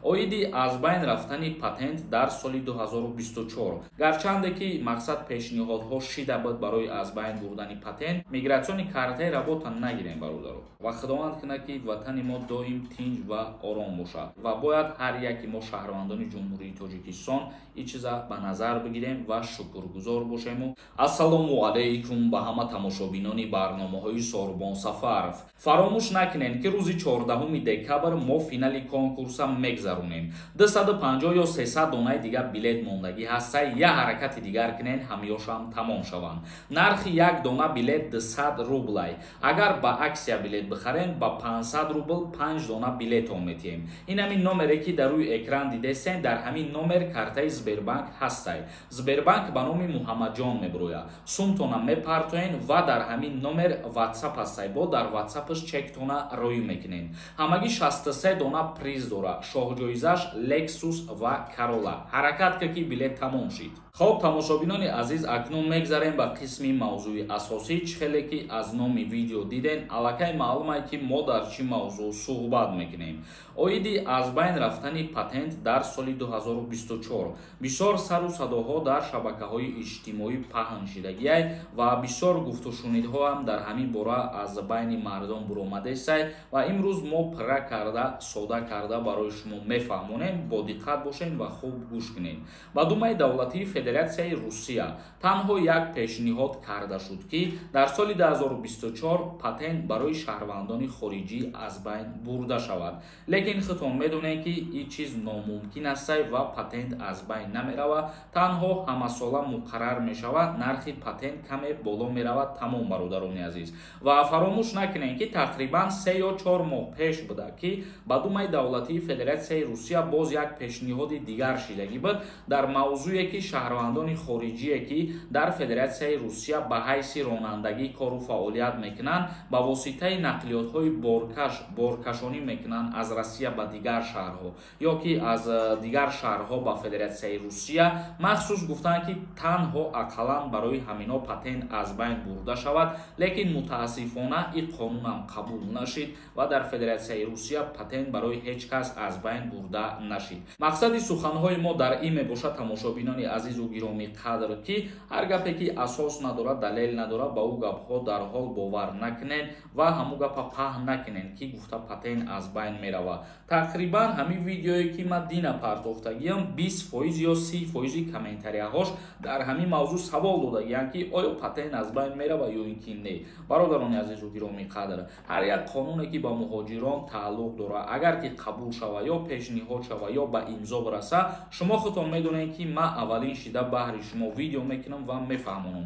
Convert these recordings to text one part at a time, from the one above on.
Оиди аз байн рафтани патент дар соли 2024. Гарчанде ки мақсад пешниҳодҳо шида буд барои аз байн бурдани патент, миграционный картаи работа нагирем, бародаро. Ва Худованд кунад, ки ватани мо доим тинҷ ва ором бошад, ва бояд ҳар яке мо, шаҳрвандони Ҷумҳурии Тоҷикистон, ин чиза ба назар бигирем ва шукргузор бошему. Ассалому алайкум ба ҳама тамошобинони барномаҳои Сорбон Сафаров. Фаромӯш накунед, ки рӯзи 14 декабр мо финали конкурса мегзаронем. 250 ё 300 донаи дигар билет мондагӣ ҳаста. Я ҳаракати дигар кунед, ҳамёшам тамом шаванд. Нархи як дона билет 200 рублай. Агар ба акция билет бихарен, ба 500 рубл 5 дона билетон метиҳем. Ин ҳамин номере, ки дар рӯи экран дидестен, дар ҳамин номер картаи Сбербанк ҳастай. Сбербанк ба номи Муҳаммадҷон мебирояд. Сумтона мепартоен ва дар ҳамин номер Ватсап ҳастай, бо дар Ватсапаш чектона роӣ мекунед. Ҳамагӣ 63 дона приз дора. Шоҳҷоизаш Лексус ва Карола. Ҳаракат ка, ки билет тамом шид. Хоб, тамошобинони азиз, акнун мегзарем ба қисми мавзӯи асосӣ. Чӣ хеле ки аз номи видео диден, аллакай маълумае, ки мо дар чӣ мавзӯъ суҳбат мекунем. Оиди аз байн рафтани патент дар соли 2024 бисёр сару садоҳо дар шабакаҳои иҷтимоӣ паҳн шидагиай ва бисёр гуфтушунидҳоам дар ҳамин бора аз байни мардум буромадесай. Ва имрӯз мо пурра карда, сода карда барои шумо мефаҳмонем. Бо диққат бошед ва хуб гӯш кунед. Ба Думаи давлатии Федератсияи Русия танҳо як пешниҳод карда шуд, ки дар соли 2024 патент барои шаҳрвандони хориҷӣ аз байн бурда шавад. Лекин худтон медонед, ки ин чиз номумкин астай ва патент аз байн намеравад. Танҳо ҳамасола муқаррар мешавад, нархи патент каме боло меравад, тамом. Бародарони азиз, ва фаромӯш накунед, ки тақрибан 3 ё 4 моҳ пеш буда, ки ба Думаи давлатии Федератсияи Русия боз як пешниҳоди дигар шидагӣ буд дар мавзӯе, ки шаҳрвандони хориҷие, ки дар Федератсияи Русия ба ҳайси ронандагӣ кору фаъолият мекунанд, ба воситаи нақлиётҳои боркаш боркашонӣ мекунанд аз Россия ба дигар шаҳрҳо ё ки аз дигар шаҳрҳо ба Федератсияи Русия, махсус гуфтанд, ки танҳо ақаллан барои ҳамино патент аз байн бурда шавад. Лекин мутаассифона ин қонунам қабул нашид ва дар Федератсияи Русия патент барои ҳеҷ кас аз байн бурда нашид. Мақсади суханҳои мо дар ин мебошад, тамошобинони азизу гиромӣ қадр, ки ҳар гапе ки асос надорад, далел надорад, ба ӯ гапҳо дарҳол бовар накунед ва ҳамун гапа паҳн накунед, ки гуфта патент аз байн меравад. Тақрибан ҳамин видеое, ки ман дина партофтагиам, 20% ё 30 фоизи комментарияҳош дар ҳамин мавзӯъ савол додагианд, ки оё патент аз байн меравад ё ин ки не. Бародарони азизу гиромӣ қадр, ҳар як қонуне, ки ба муҳоҷирон тааллуқ дорад, агар ки қабул шавад ё пешниҳод шавад ё ба имзо бираса, шумо худтон медонед, ки ман аввалин шида баҳри шумо видео мекунам ва мефаҳмонам.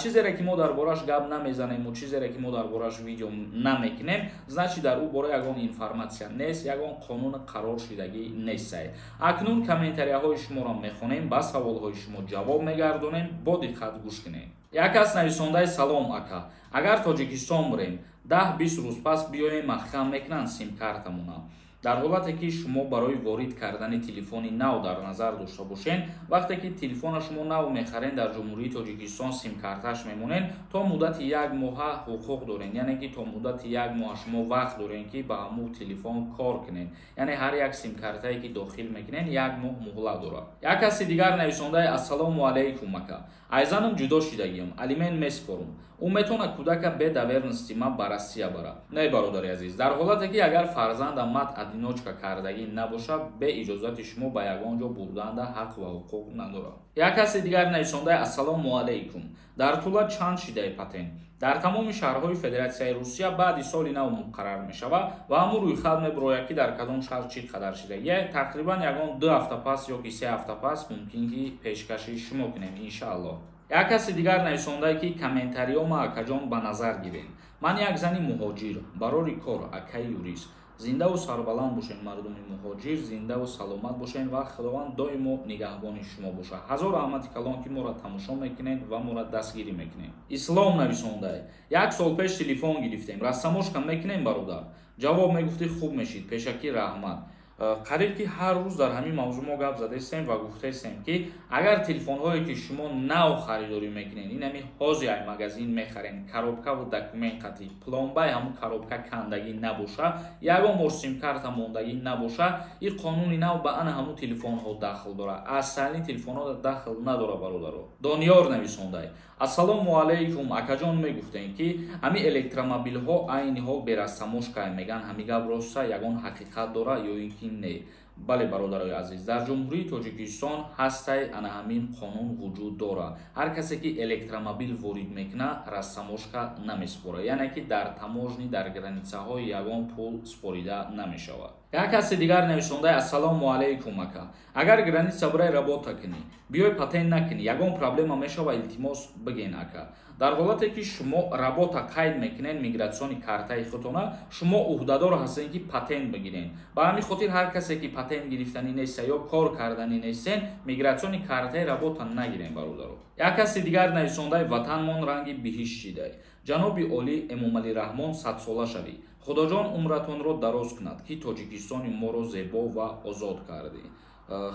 Чизере ки мо дар бораш гап намезанему, чизере ки мо дар бораш видео намекунем, значит, дар ӯ бора ягон информатсия нест, ягон қонун қарор шидагӣ нестай. Акнун комментарияҳои шуморо мехонем, ба саволҳои шумо ҷавоб мегардонем. Бо диққат гӯш кунед. Як кас нависондаи: «Салом, ака. Агар Тоҷикистон бирем, 10-20 рӯз пас биёем, маҳкам мекунанд симкартамона?» Дар ҳолате ки шумо барои ворид кардани телефони нав дар назар дошта бошед, вақте ки телефона шумо нав мехарен, дар Ҷумҳурии Тоҷикистон симкарташ мемонед, то муддати як моҳа ҳуқуқ дорен, яъне ки то муддати як моҳа шумо вақт дорен, ки ба ҳамун телефон кор кунед. Яъне ҳар як симкартае, ки дохил мекунед, як моҳ муҳлат дорад. Як каси дигар нависондаи: «Ассалому алайкум, ака. Ай занам ҷудо шидагиам, алимент меспорум. Ӯ метавонад кӯдака бе доверенности ман ба Россия барад?» Не, бародари азиз, дар ҳолате ки агар фарзанда мать-одиночка кардагӣ набошад, бе иҷозати шумо ба ягон ҷо бурданда ҳақ ва ҳуқуқ надорад. Як каси дигар нависондаи: «Ассалому алайкум. Дар Тула чанд шидаи патент?» Дар тамоми шаҳрҳои Федератсияи Русия баъди соли нав муқаррар мешавад ва ҳамун рӯйхат мебирояд, ки дар кадом шаҳр чӣ қадар шидагия. Тақрибан ягон 2 ҳафта пас ё ки 3 ҳафта пас мумкин, ки пешкаши шумо кунем, иншааллоҳ. Як каси дигар нависондае, ки комментариёма, акаҷон, ба назар гиред. Ман як зани муҳоҷир барори кор, акаи юрист. Зиндаву сарбаланд бошед, мардуми муҳоҷир, зиндаву саломат бошед ва Худованд доимо нигаҳбони шумо бошад. Ҳазор раҳмати калон, ки моро тамошо мекунед ва моро дастгирӣ мекунед. Ислом нависондае: «Як сол пеш телефон гирифтем, растаможка мекунем, бародар? Ҷавоб мегуфтӣ, хуб мешид. Пешакӣ раҳмат.» Қариб ки ҳар рӯз дар ҳамин мавзӯъ мо гап задаистем ва гуфтаистем, ки агар телефонҳое ки шумо нав харидорӣ мекунед, ин ҳами ҳозир ай магазин мехарен, коробкаву документ қатӣ, пломбаи ҳамун коробка кандагӣ набоша, ягон бор симкарта мондагӣ набоша, ин қонуни нав ба ана ҳамун телефонҳо дахл дорад. Асални телефонҳо дахл надорад, бародаро. Дониёр нависондай: ассалому алайкум, акаҷон, мегуфтем, ки ҳамин электромобилҳо айни ҳол бе растаможка меган, ҳами гап роста, ягон ҳақиқат дора ё ин ки не? Бале, бародарои азиз, дар Ҷумҳурии Тоҷикистон ҳастай, ана ҳамин қонун вуҷуд дорад. Ҳар касе ки электромобил ворид мекунад, растаможка намесупорад, яъне ки дар таможни, дар границаҳои ягон пул супорида намешавад. Як каси дигар нависондай: ассалому алайкум, ака, агар граница барои работа кунӣ, биёй патент накунӣ, ягон проблема мешава? Илтимос, биген, ака. Дар ҳолате ки шумо работа қайд мекунед, миграционный картаи худтона, шумо ӯҳдадор ҳастед, ки патент бигиред. Ба ҳамин хотир ҳар касе ки патент гирифтанӣ неста ё кор карданӣ нестен, миграционный картаи работа нагирем, бародаро. Як каси дигар нависондай: ватанмон ранги биҳишт шидай. Ҷаноби олӣ Эмомалӣ Раҳмон, садсола шавӣ, Худоҷон умратонро дароз кунад, ки Тоҷикистони моро зебо ва озод кардӣ.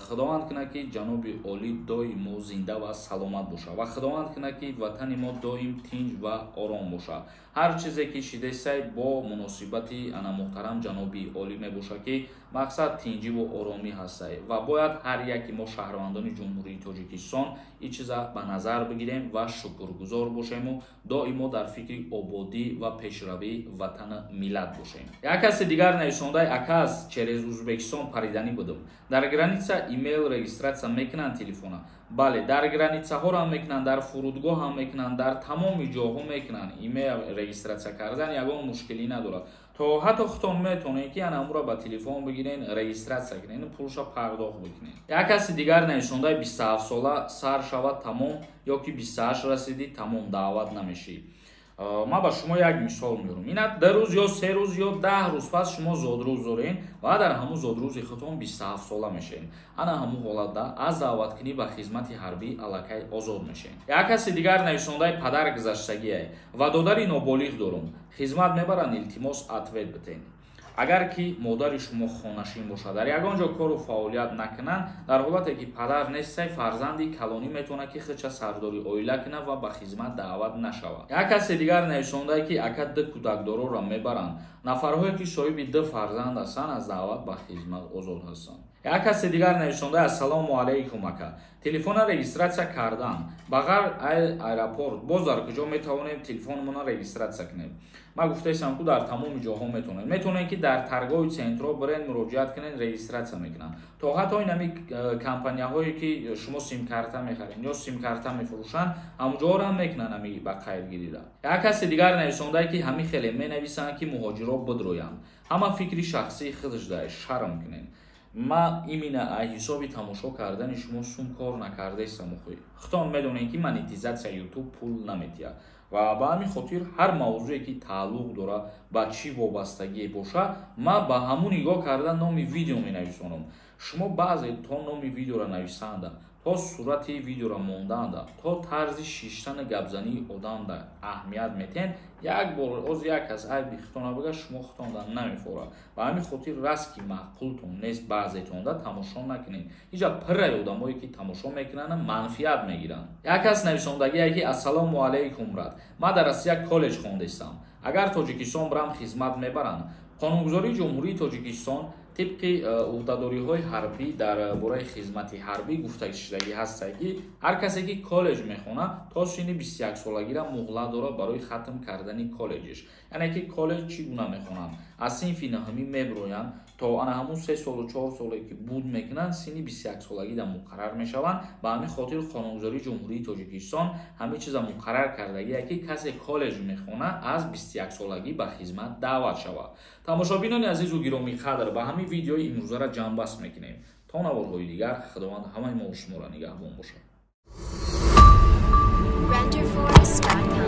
Худованд кунад, ки ҷаноби олӣ доимо зинда ва саломат бошад, ва Худованд кунад, ки ватани мо доим тинҷ ва ором бошад. Ҳар чизе ки шидесай, бо муносибати ана муҳтарам ҷаноби олӣ мебошад, ки мақсад тинҷиву оромӣ ҳастай, ва бояд ҳар яки мо, шаҳрвандони Ҷумҳурии Тоҷикистон, ин чиза ба назар бигирем ва шукргузор бошему доимо дар фикри ободӣ ва пешравии ватану миллат бошем. Як каси дигар нависондай: аказ, через Узбекистон париданӣ будум, дар граница IMEI регистрация мекунанд телефона? Бале, дар границаҳоро мекунанд, дар фурудгоҳ ҳам мекунанд, дар тамоми ҷоҳо мекунанд. IMEI регистрация кардан ягон мушкилӣ надорад. То ҳатто худтон метавонед, ки анамуро ба телефон бигирен, регистрация кунед, пулша пардохт бикунед. Як каси дигар нависондаи: 27 сола сар шавад, тамом, ё ки 28 расидӣ, тамом, даъват намешӣ? Ман ба шумо як мисол меорам. Ина 2 рӯз ё 3 рӯз ё 10 рӯз пас шумо зодрӯз дорен ва дар ҳамун зодрӯзи худтон 27 сола мешавед. Ана ҳамун ҳолатда аз даъваткунӣ ба хизмати ҳарбӣ аллакай озод мешавед. Як каси дигар нависондаи: падар гузаштагие ва додари ноболиғ дорум, хизмат мебаранд? Илтимос, ответ битен. Агар ки модари шумо хонашин бошад, дар ягон ҷо кору фаъолият накунанд, дар ҳолате ки падар нестай, фарзанди калонӣ метавонад, ки худша сардори оила кунад ва ба хизмат даъват нашавад. Як каси дигар нависондае, ки ака, ду кӯдакдороро мебаранд? Нафарҳое ки соҳиби ду фарзанд ҳастанд, аз даъват ба хизмат озод ҳастанд. Як каси дигар нависонда: ассалому алайкум, ака, телефона регистрация кардан ба ғайр аэропорт боз дар куҷо метавонем телефонмона регистрация кунем? Ман гуфтаистам, ку дар тамоми ҷоҳо метавонед. Метавонед, ки дар торговый центрҳо бирен, муроҷиат кунед, регистрация мекунанд. То ҳатто инами компанияҳое ки шумо симкарта мехаред ё симкарта мефурӯшанд, ҳамонҷоҳоро ҳам мекунанд ҳами ба қайдгирида. Як каси дигар нависондае, ки ҳамин хеле менависанд, ки муҳоҷиро бидроянд, ҳама фикри шахсии худаш дай, шарм кунед. Ма именно аз ҳисоби тамошо кардани шумо сум кор накардаистам. Охӯй, худтон медонед, ки монетизатсия Ютуб пул наметиҳад, ва ба ҳамин хотир ҳар мавзӯе ки тааллуқ дорад, ба чӣ вобастагие бошад, ман ба ҳамун нигоҳ карда номи видео менависонам. Шумо баъзе то номи видеоро нависанда, то сурати видеоро монданда, то тарзи шиштану гапзании одамда аҳамият метиҳен. Як бор оз як кас айби худтона бигӯяд, шумо худтонда намефорад. Ба ҳамин хотир раст ки маъқултон нест, баъзетонда тамошо накунед. Иҷа пирраи одамое ки тамошо мекунанд, манфиат мегиранд. Як кас нависондагие, ки ассалому алайкум, брат, ман дар Россия коллеҷ хондестам, агар Тоҷикистон бирам, хизмат мебаранд? Қонунгузории Ҷумҳурии Тоҷикистон тибқи ӯҳдадориҳои ҳарбӣ дар бораи хизмати ҳарбӣ гуфташудагӣ ҳастае, ки ҳар касе ки коллеҷ мехонад, то синни 21 солагира муҳлат дорад барои хатм кардани коллеҷш. Яъне ки коллеҷ чӣ гуна мехонанд? Аз синфи наҳумӣ мебироянд, то ана ҳамун 3 солу 4 соле ки буд мекунанд, синни 21 солагида муқаррар мешаванд. Ба ҳамин хотир қонунгузории Ҷумҳурии Тоҷикистон ҳамин чиза муқаррар кардагие, ки касе коллеҷ мехонад, аз 21 солагӣ ба хизмат даъват шавад. Тамошобинони азизу гиромиқадр, ба ҳамин видеои имрӯзара ҷамъбаст мекунем. То наворҳои дигар, Худованд ҳамаи мо шуморо нигаҳбон бошад. Renderforest.com.